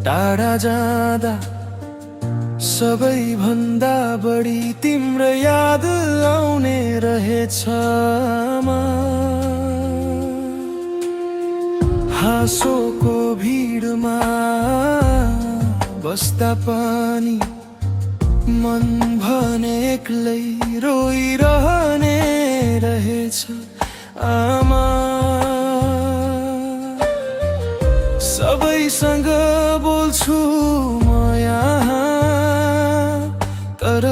टाढा जाँदा सबैभन्दा बढी तिम्रो याद आउने रहेछ हाँसोको भिडमा बस्दा पनि मन भने एक्लै रोइरहने रहेछ आमा। सबैसँग बोल्छु म यहाँ, तर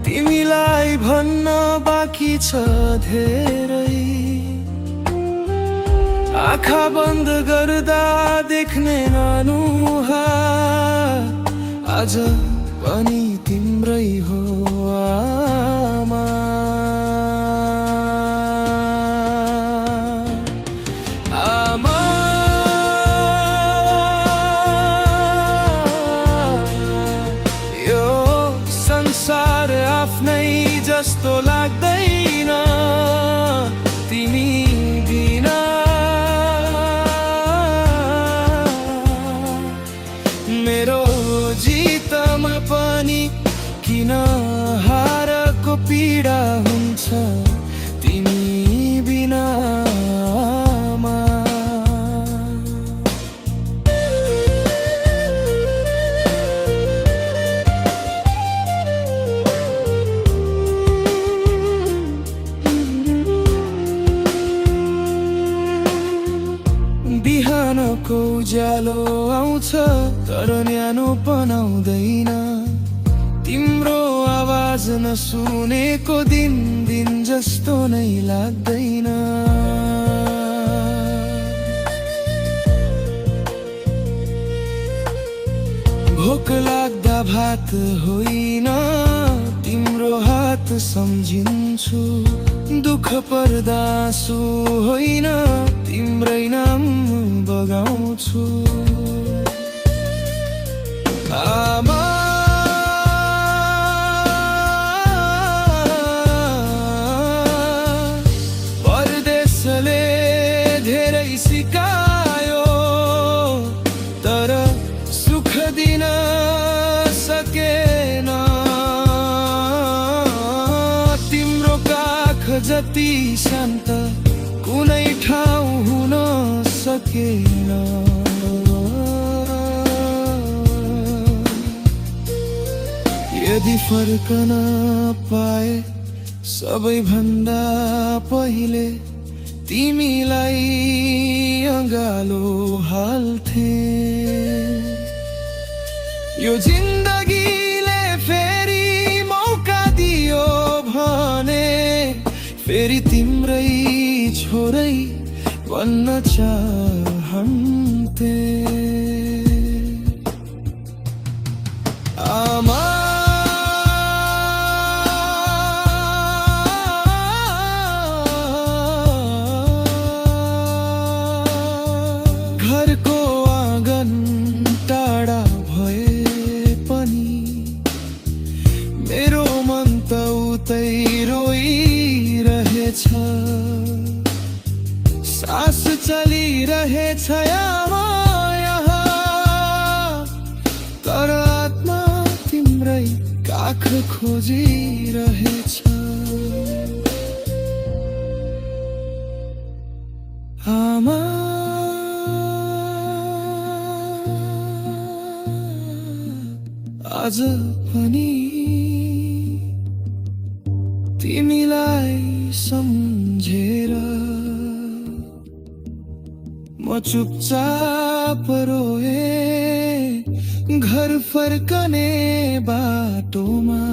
तिमीलाई भन्न बाँकी छ धेरै। आँखा बन्द गर्दा देख्ने अनुहार आज पनि तिम्रै हो आमा। आमा यो संसार आफ्नै जस्तो लाग्दैन तिमी बिना। मेरो जितमा पनि किन हारको पीडा हुन्छ तिमी बिना आमा। बिहानको उज्यालो आउँछ तर न्यानो बनाउँदैन। तिम्रो आवाज नसुनेको दिन दिन जस्तो नै लाग्दैन। भोक लाग्दा भात होइन तिम्रो हात सम्झिन्छु। दुःख पर्दा आँसु होइन तिम्रै नाम बगाउँछु आमा। परदेशले धेरै सिकायो तर सुख दिन सकेन। तिम्रो काख जति शान्त कुनै ठाउँ हुन सकेन। यदि फर्कन पाए सबैभन्दा पहिले तिमीलाई अँगालो हाल्थे। यो जिन्दगीले फेरि मौका दियो भने फेरि तिम्रै छोरै बन्न चाहन्थे आमा। घरको आँगन टाढा भए पनि मेरो मन त उतै रोइरहेछ। सास चलिरहेछ आमा यहाँ, तर आत्मा तिम्रै काख खोजिरहेछ आमा। आज पनि तिमीलाई सम्झेर म चुपचाप रोए। घर फर्कने बाटोमा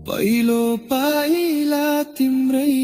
पहिलो पाइला तिम्रै